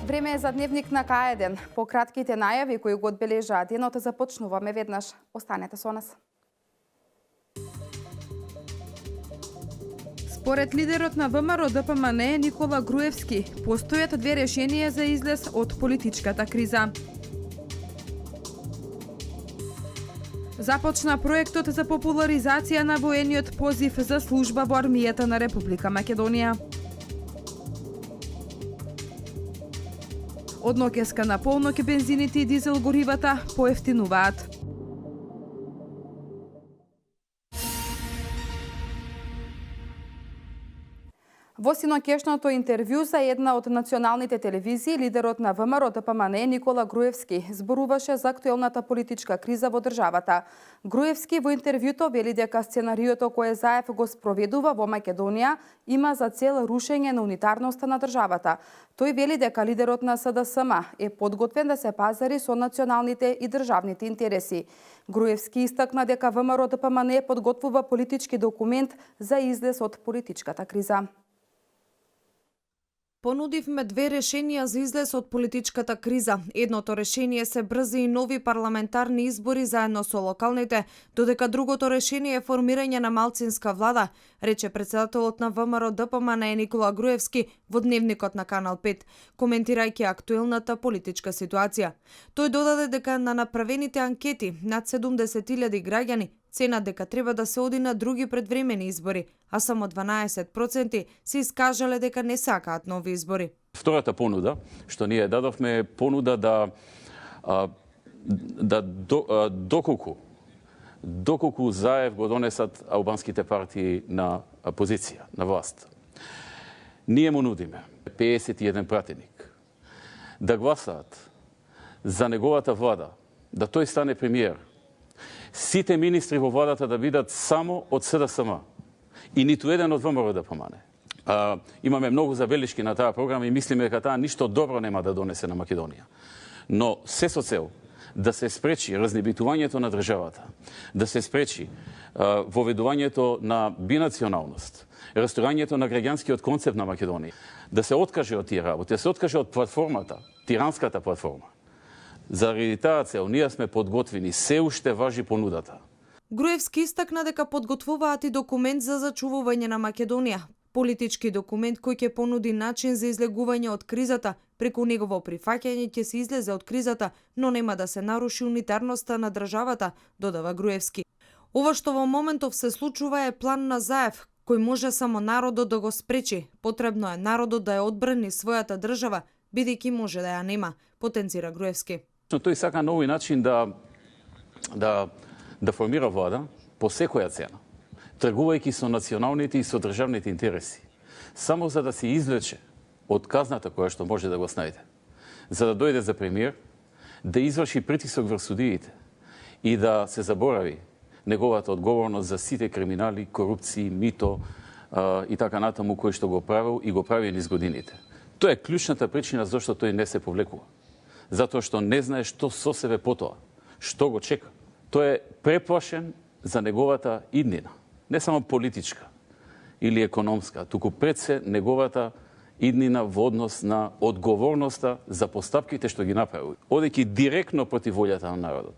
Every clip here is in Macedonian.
Време е за дневник на К1. По кратките најави кои го одбележаа денот започнуваме веднаш. Останете со нас. Според лидерот на ВМРО ДПМН Никола Груевски, постојат две решенија за излез од политичката криза. Започна проектот за популаризација на воениот позив за служба во армијата на Република Македонија. Од ноќеска на полноќ бензините и дизел горивата поевтинуваат. Во синоќешното интервју за една од националните телевизии, лидерот на ВМРО ДПМН Никола Груевски зборуваше за актуелната политичка криза во државата. Груевски во интервјуто вели дека сценариото кое ЗАЕФ го спроведува во Македонија има за цел рушење на унитарноста на државата. Тој вели дека лидерот на СДСМ е подготвен да се пазари со националните и државните интереси. Груевски истакна дека ВМРО ДПМН подготвува политички документ за излез од политичката криза. Понудивме две решенија за излез од политичката криза. Едното решение се брзи и нови парламентарни избори заедно со локалните, додека другото решение е формирање на малцинска влада, рече председателот на ВМРО ДПМН Никола Груевски во дневникот на Канал 5, коментирајќи актуелната политичка ситуација. Тој додаде дека на направените анкети над 70.000 граѓани цена дека треба да се оди на други предвремени избори, а само 12% се искажале дека не сакаат нови избори. Втората понуда, што ние дадовме, е понуда доколку ЗАЕФ го донесат албанските партии на позиција, на власт. Ние му нудиме 51 пратеник да гласаат за неговата влада, да тој стане премиер. Сите министри во владата да бидат само од СДСМ и ниту еден од ВМРО ДПМН. Имаме многу забелишки на таа програма и мислиме дека таа ништо добро нема да донесе на Македонија. Но се со цел да се спречи разнебитувањето на државата, да се спречи воведувањето на бинационалност, расторањето на граѓанскиот концепт на Македонија, да се откаже од тие работи, да се откаже од платформата, тиранската платформа. Заради таа цел, ние сме подготвени, се уште важи понудата. Груевски истакна дека подготвуваат и документ за зачувување на Македонија. Политички документ кој ќе понуди начин за излегување од кризата, преку негово прифаќање ќе се излезе од кризата, но нема да се наруши унитарноста на државата, додава Груевски. Ова што во моментов се случува е план на ЗАЕФ, кој може само народот да го спречи. Потребно е народот да ја одбрани својата држава, бидејќи може да ја нема, потенцира Груевски. Тој сака на овој начин да формира влада по секоја цена, тргувајќи со националните и со државните интереси, само за да се извлече од казната која што може да го снајде, за да дојде за премиер, да изврши притисок врз судиите и да се заборави неговата одговорност за сите криминали, корупции, мито и така натаму кој што го правил и го прави низ годините. Тоа е клучната причина зашто тој не се повлекува. Затоа што не знае што со себе потоа, што го чека. Тој е преплашен за неговата иднина, не само политичка или економска, туку пред се неговата иднина во однос на одговорноста за постапките што ги направил, одејќи директно против волјата на народот,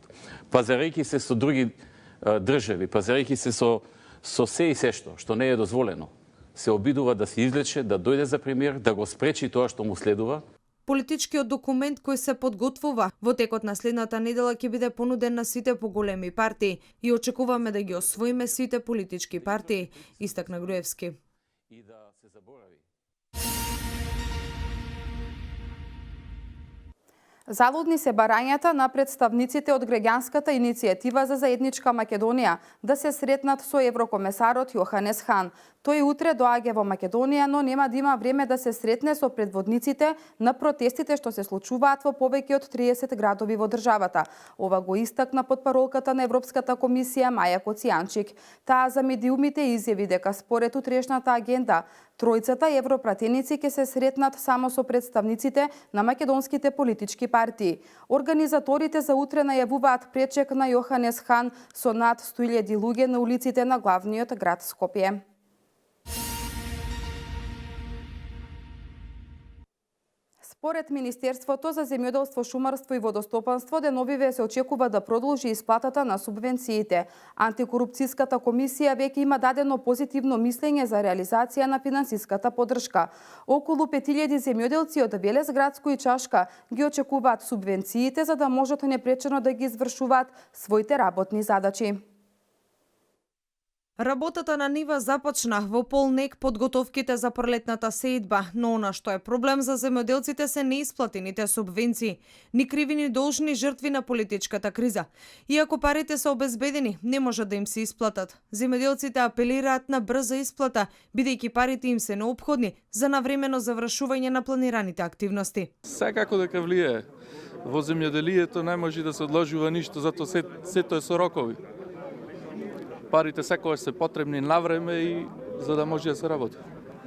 пазарејќи се со други држави, пазарејќи се со се и се што не е дозволено, се обидува да се извлече, да дојде за премиер, да го спречи тоа што му следува. Политичкиот документ кој се подготвува во текот на следната недела ќе биде понуден на сите поголеми партии и очекуваме да ги освоиме сите политички партии, истакна Груевски. И да се заборави. Залудни се барањата на представниците од граѓанската иницијатива за заедничка Македонија да се сретнат со еврокомесарот Јоханес Хан. Тој утре доаѓа во Македонија, но нема да има време да се сретне со предводниците на протестите што се случуваат во повеќе од 30 градови во државата. Ова го истакна потпаролката на Европската комисија Маја Коцијанчик. Таа за медиумите изјави дека според утрешната агенда тројцата европратеници ќе се сретнат само со представниците на македонските политички партии. Организаторите за утре најавуваат пречек на Јоханес Хан со над 100.000 луѓе на улиците на главниот град Скопје. Според Министерството за земјоделство, шумарство и водостопанство, деновиве се очекува да продолжи исплатата на субвенциите. Антикорупцијската комисија веќе има дадено позитивно мислење за реализација на финансиската поддршка. Околу 5.000 земјоделци од Велес, Градско и Чашка ги очекуваат субвенциите за да можат непречено да ги извршуваат своите работни задачи. Работата на нива започна во полнек подготовките за пролетната сеидба, но она што е проблем за земјоделците се неисплатените субвенции, ни криви ни должни жртви на политичката криза. Иако парите се обезбедени, не може да им се исплатат. Земјоделците апелираат на брза исплата, бидејќи парите им се неопходни за навремено завршување на планираните активности. Секако дека влие во земјоделието не може да се одложува ништо, затоа сето е со рокови. Парите секогаш се потребни на време и за да може да се работи.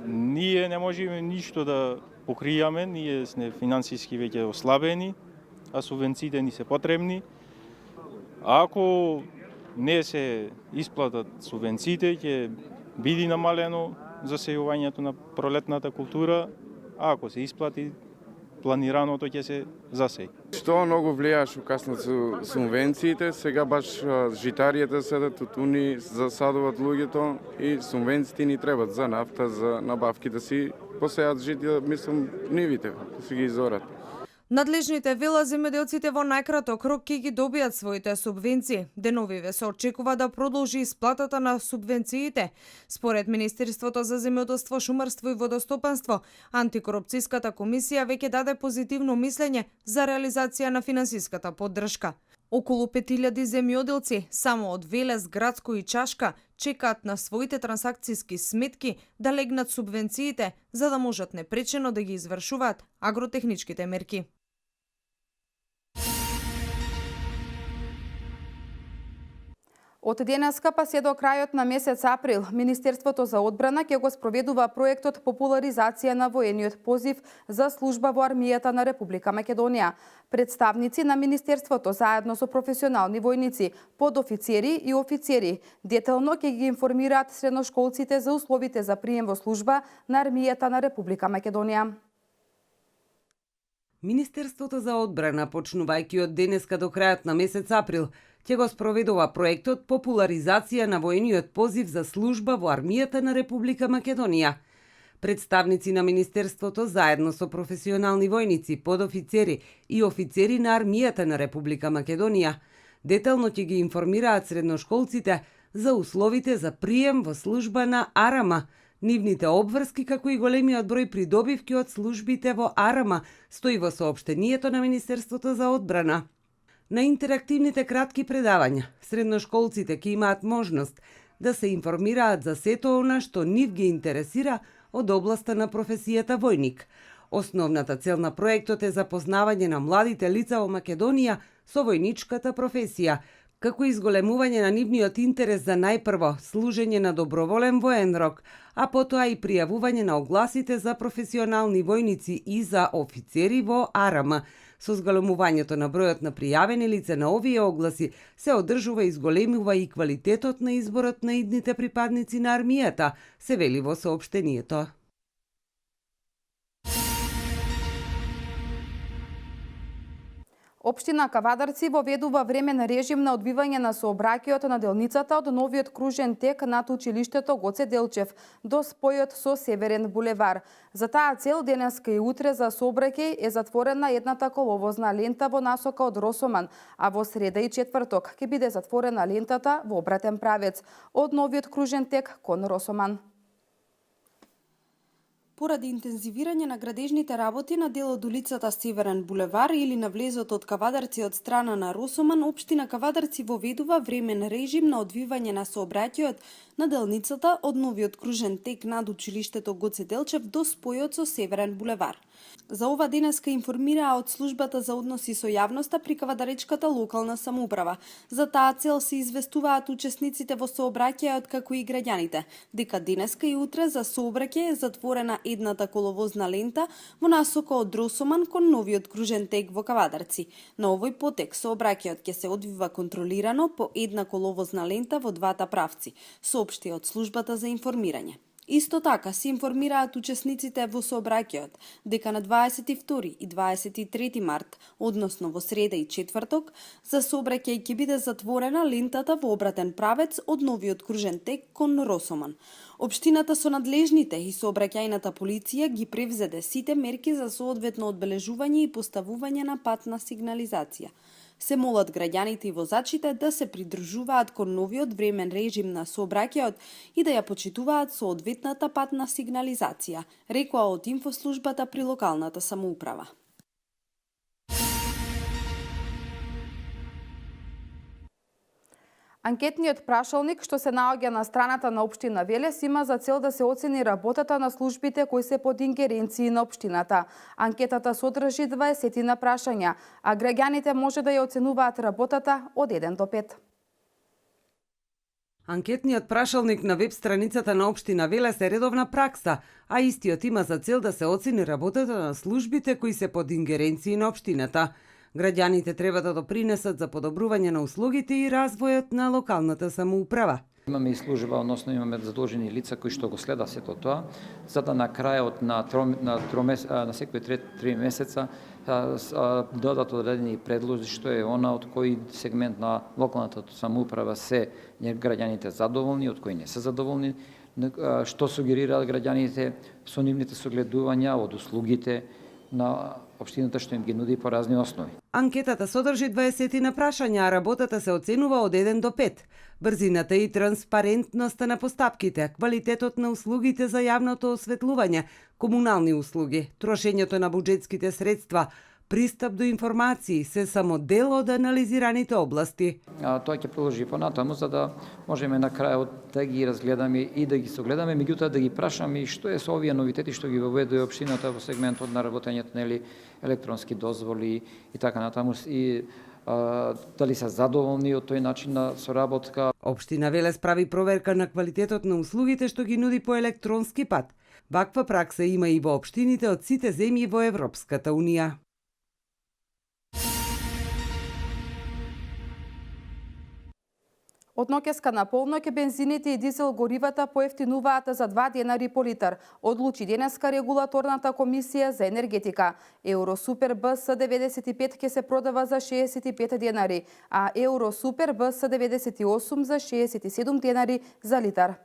Ние не можеме ништо да покријаме, ние сме финансиски веќе ослабени, а субвенциите ни се потребни. Ако не се исплатат субвенциите, ќе биде намалено засејувањето на пролетната култура, а ако се исплати, планираното ќе се засеј. Што многу влијаш каснат со субвенциите, сега баш житаријата седат тутуни, засадуваат луѓето и субвенциите ни требат за нафта, за набавки да си посејат житија, мислам, нивите, да си ги изорат. Надлежните вела земјоделците во најкраток рок ќе ги добијат своите субвенции. Деновиве се очекува да продолжи исплатата на субвенциите. Според Министерството за земјоделство, шумарство и водостопанство, Антикорупцијската комисија веќе даде позитивно мислење за реализација на финансиската поддршка. Околу 5.000 земјоделци само од Велес, Градско и Чашка чекаат на своите трансакцијски сметки да легнат субвенциите за да можат непречено да ги извршуваат агротехничките мерки. Од денеска па се до крајот на месец април, Министерството за одбрана ќе го спроведува проектот Популаризација на воениот позив за служба во армијата на Република Македонија. Представници на Министерството заедно со професионални војници, подофицери и офицери детално ќе ги информираат средношколците за условите за прием во служба на армијата на Република Македонија. Министерството за одбрана, почнувајќи од денеска до крајот на месец април, ќе го спроведува проектот Популаризација на воениот позив за служба во армијата на Република Македонија. Представници на Министерството заедно со професионални војници, подофицери и офицери на армијата на Република Македонија детално ќе ги информираат средношколците за условите за прием во служба на АРМА, нивните обврски како и големиот број придобивки од службите во АРМА стои во соопштението на Министерството за одбрана. На интерактивните кратки предавања, средношколците ќе имаат можност да се информираат за сето она што нив ги интересира од областа на професијата војник. Основната цел на проектот е запознавање на младите лица во Македонија со војничката професија, како и изголемување на нивниот интерес за најпрво служење на доброволен воен рок, а потоа и пријавување на огласите за професионални војници и за офицери во АРМ. Со зголемувањето на бројот на пријавени лица на овие огласи се одржува и зголемува и квалитетот на изборот на идните припадници на армијата, се вели во соопштението. Општина Кавадарци воведува времен режим на одбивање на сообраќајот на делницата од новиот кружен тек над училиштето Гоце Делчев до спојот со Северен булевар. За таа цел денеска и утре за сообраќај е затворена едната коловозна лента во насока од Росоман, а во среда и четврток ќе биде затворена лентата во обратен правец од новиот кружен тек кон Росоман. Поради интензивирање на градежните работи на дел од улицата Северен булевар или на влезот од Кавадарци од страна на Росоман, општина Кавадарци воведува времен режим на одвивање на сообраќајот на делницата од новиот кружен тек над училиштето Гоце Делчев до спојот со Северен булевар. За ова денеска информираа од службата за односи со јавноста при Кавадаречката локална самоуправа. За таа цел се известуваат учесниците во сообраќајот како и граѓаните, дека денеска и утре за сообраќај е затворена едната коловозна лента во насока од Росоман кон новиот кружен тек во Кавадарци. На овој потек сообраќајот ќе се одвива контролирано по една коловозна лента во двата правци, соопшти од службата за информирање. Исто така се информираат учесниците во сообраќајот дека на 22 и 23 март, односно во среда и четврток, за сообраќај ќе биде затворена лентата во обратен правец од новиот кружен тек кон Росоман. Општината со надлежните и сообраќајната полиција ги превзеде сите мерки за соодветно одбележување и поставување на патна сигнализација. Се молат граѓаните и возачите да се придржуваат кон новиот времен режим на сообраќајот и да ја почитуваат соодветната патна сигнализација, рекоа од инфослужбата при локалната самоуправа. Анкетниот прашалник што се наоѓа на страната на општина Велес има за цел да се оцени работата на службите кои се под ингеренции на општината. Анкетата содржи 20 прашања, а граѓаните може да ја оценуваат работата од 1 до 5. Анкетниот прашалник на веб страницата на општина Велес е редовна пракса, а истиот има за цел да се оцени работата на службите кои се под ингеренции на општината. Граѓаните треба да допринесат за подобрување на услугите и развојот на локалната самоуправа. Имаме и служба, односно имаме задолжени лица кои што го следа сето тоа, за да на крајот на секои 3 месеца додат одредени предлози што е она од кој сегмент на локалната самоуправа се граѓаните задоволни, од кои не се задоволни, што сугерираат граѓаните со нивните согледувања од услугите на општината што им ги нуди по разни основи. Анкетата содржи 20 на прашања, а работата се оценува од 1 до 5. Брзината и транспарентноста на постапките, квалитетот на услугите за јавното осветлување, комунални услуги, трошењето на буџетските средства, пристап до информации се само дел од анализираните области. Тоа ќе продолжи понатаму за да можеме на крајот да ги разгледаме и да ги согледаме, меѓутоа да ги прашаме и што е со овие новитети што ги воведува општината во сегментот на работењето на електронски дозволи и така натаму и дали се задоволни од тој начин на соработка. Општина Велес прави проверка на квалитетот на услугите што ги нуди по електронски пат. Ваква пракса има и во општините од сите земји во Европската унија. Од ноќеска на полноќ бензините и дизел горивата поевтинуваат за 2 денари по литар, одлучи денеска регулаторната комисија за енергетика. Евросупер БС 95 ќе се продава за 65 денари, а Евросупер БС 98 за 67 денари за литар.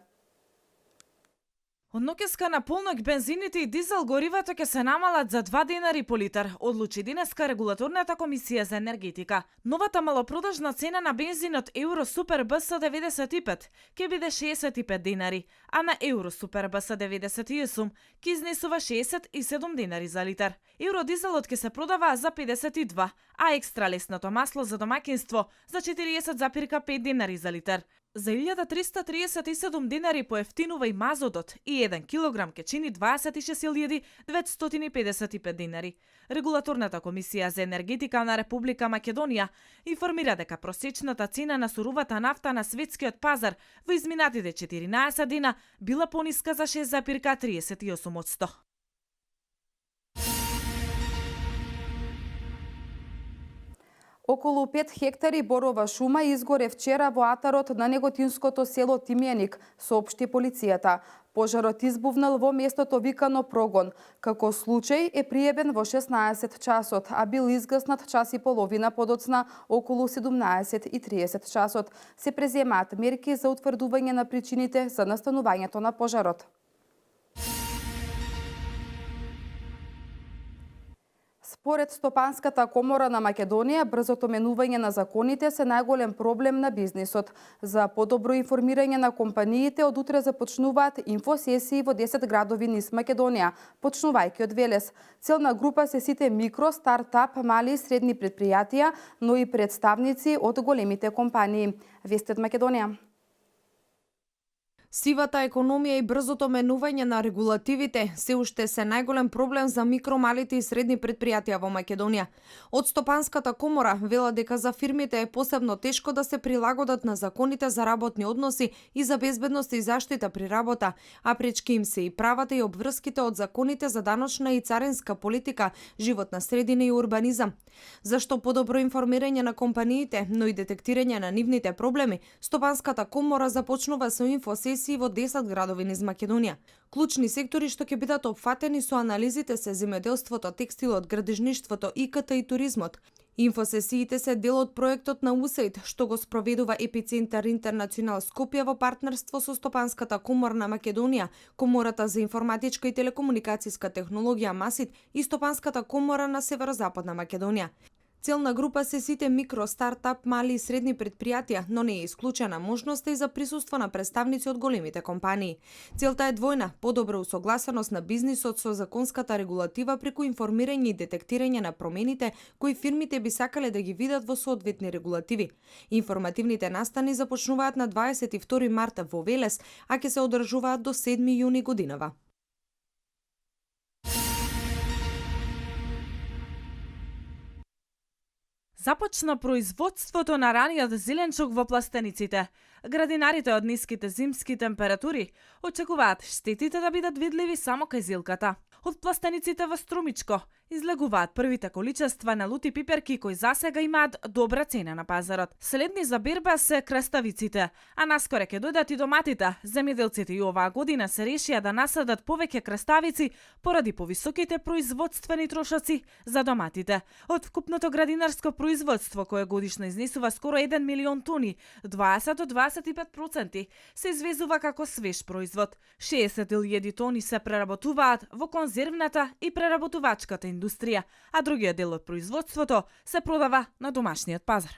Од ноќеска на полноќ бензините и дизел горивата ќе се намалат за 2 денари по литар, одлучи денеска регулаторната комисија за енергетика. Новата малопродажна цена на бензинот Евросупер БС 95 ќе биде 65 денари, а на Евросупер БС 98 ќе изнесува 67 денари за литар. Евродизелот ќе се продава за 52, а екстра лесното масло за домаќинство за 40,5 денари за литар. За 1337 денари поевтинува и мазотот и 1 килограм ќе чини 26.255 денари. Регулаторната комисија за енергетика на Република Македонија информира дека просечната цена на суровата нафта на светскиот пазар во изминатите 14 дена била пониска за 6,38%. Околу 5 хектари борова шума изгоре вчера во атарот на неготинското село Тимјаник, соопшти полицијата. Пожарот избувнал во местото викано Прогон. Како случај е пријавен во 16 часот, а бил изгаснат час и половина подоцна околу 17:30 часот. Се преземаат мерки за утврдување на причините за настанувањето на пожарот. Според Стопанската комора на Македонија, брзото менување на законите се најголем проблем на бизнисот. За подобро информирање на компаниите, од утре започнуваат инфосесии во 10 градови низ Македонија, почнувајќи од Велес. Целна група се сите микро, стартап, мали и средни предпријатија, но и представници од големите компании. Вести од Македонија. Сивата економија и брзото менување на регулативите се уште се најголем проблем за микро, малите и средни предпријатија во Македонија. Од Стопанската комора вела дека за фирмите е посебно тешко да се прилагодат на законите за работни односи и за безбедност и заштита при работа, а пречки им се и правата и обврските од законите за даночна и царинска политика, животна средина и урбанизам. Зашто подобро информирање на компаниите, но и детектирање на нивните проблеми, Стопанската комора започнува со инфосесии во 10 градови низ Македонија. Клучни сектори што ќе бидат опфатени со анализите се земјоделството, текстилот, градежништвото, ИКТ и туризмот. Инфосесиите се дел од проектот на USAID, што го спроведува Епицентар Интернационал Скопје во партнерство со Стопанската комора на Македонија, Комората за информатичка и телекомуникацијска технологија МАСИТ и Стопанската комора на Северозападна Македонија. Целна група се сите микро, стартап, мали и средни предпријатија, но не е исклучена можноста и за присуство на представници од големите компании. Целта е двојна: подобра усогласеност на бизнисот со законската регулатива преку информирање и детектирање на промените кои фирмите би сакале да ги видат во соодветни регулативи. Информативните настани започнуваат на 22 марта во Велес, а ќе се одржуваат до 7 јуни годинава. Започна производството на раниот зеленчук во пластениците. Градинарите од ниските зимски температури очекуваат штетите да бидат видливи само кај зилката. Од пластениците во Струмичко излегуваат првите количества на лути пиперки кои засега имаат добра цена на пазарот. Следни за берба се краставиците, а наскоро ќе дојдат и доматите. Земјоделците и оваа година се решија да насадат повеќе краставици поради повисоките производствени трошоци за доматите. Од вкупното градинарско производство кое годишно изнесува скоро 1 милион тони, 20 до 25% се извезува како свеж производ. 60.000 тони се преработуваат во конзервната и преработувачката индустрија, а другиот дел од производството се продава на домашниот пазар.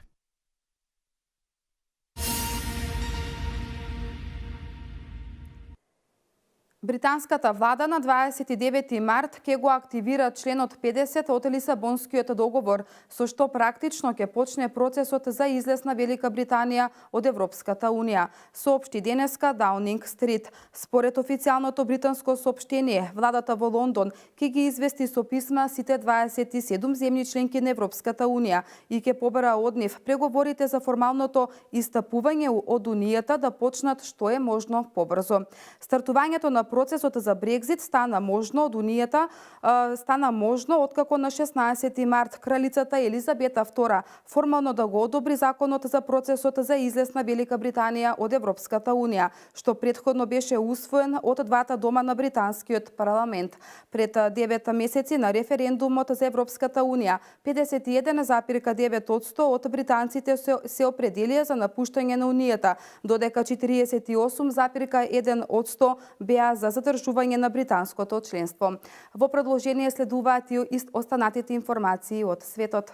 Британската влада на 29 март ќе го активира членот 50 од Лисабонскиот договор, со што практично ќе почне процесот за излез на Велика Британија од Европската Унија, соопшти денеска Даунинг Стрит. Според официјалното британско соопштение, владата во Лондон ќе ги извести со писма сите 27 земји членки на Европската Унија и ќе побара од нив преговорите за формалното истапување од Унијата да почнат што е можно побрзо. Стартувањето на процесот за Брекзит стана можно од Унијата, откако на 16 март кралицата Елизабета II формално да го одобри законот за процесот за излез на Велика Британија од Европската Унија, што претходно беше усвоен од двата дома на британскиот парламент. Пред 9 месеци на референдумот за Европската Унија, 51,9% од британците се определија за напуштање на Унијата, додека 48,1% беа за задржување на британското членство. Во продолжение следуваат и останатите информации од светот.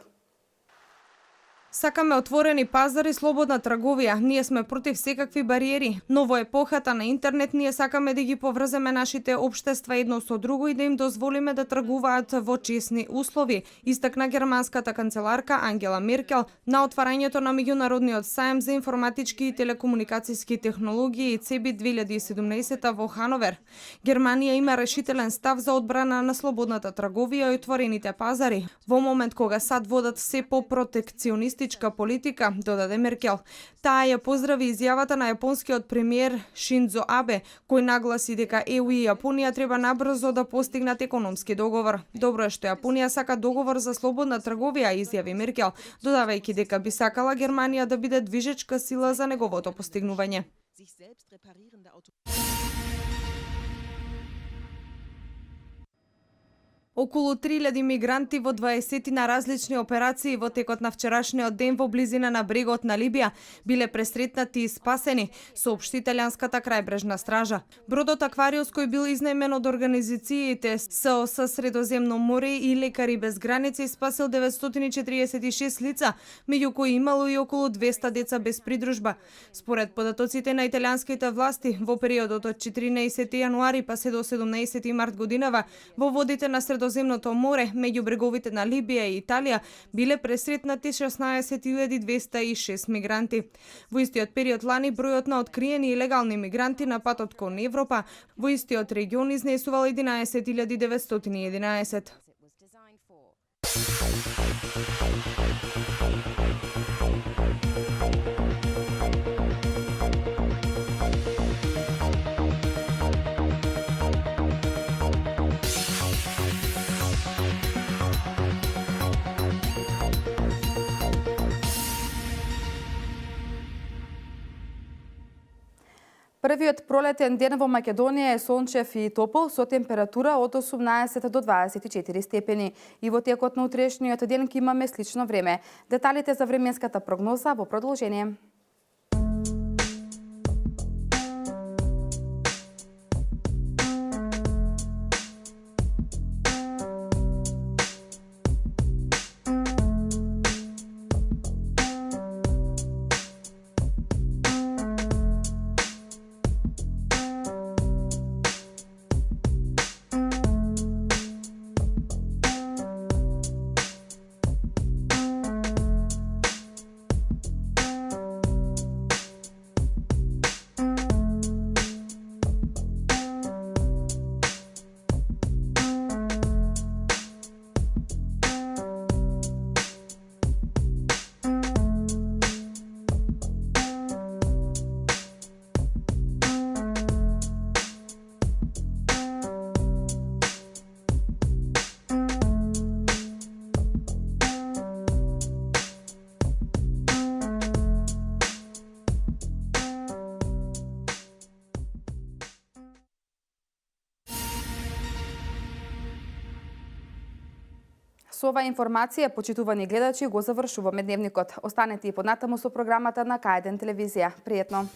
Сакаме отворени пазари и слободна трговија. Ние сме против секакви бариери, но во епохата на интернет ние сакаме да ги поврземе нашите општества едно со друго и да им дозволиме да тргуваат во чесни услови, истакна германската канцеларка Ангела Меркел на отварањето на меѓународниот саем за информатички и телекомуникацијски технологии ЦЕБИ 2017 во Хановер. Германија има решителен став за одбрана на слободната трговија и отворените пазари. Во момент кога САД водат се по протекционисти политика, додаде Меркел. Таа ја поздрави изјавата на јапонскиот премиер Шинзо Абе, кој нагласи дека ЕУ и Јапонија треба набрзо да постигнат економски договор. Добро е што Јапонија сака договор за слободна трговија, изјави Меркел, додавајќи дека би сакала Германија да биде движечка сила за неговото постигнување. Околу 3000 мигранти во 20 на различни операции во текот на вчерашниот ден во близина на брегот на Либија биле пресретнати и спасени, соопшти италијанската крајбрежна стража. Бродот Аквариус кој бил изнаемен од организациите СОС Средоземно море и Лекари без граници спасил 946 лица, меѓу кои имало и околу 200 деца без придружба. Според податоците на италијанските власти, во периодот од 14 јануари па се до 17 март годинава, во водите на Средоземното море, меѓу бреговите на Либија и Италија, биле пресретнати 16.206 мигранти. Во истиот период лани бројот на откриени илегални мигранти на патот кон Европа во истиот регион изнесувал 11.911. Првиот пролетен ден во Македонија е сончев и топол со температура од 18 до 24 степени. И во текот на утрешниот ден ќе имаме слично време. Деталите за временската прогноза во продолжение. Со оваа информација, почитувани гледачи, го завршуваме дневникот. Останете и поднатаму со програмата на К1 телевизија. Пријатно!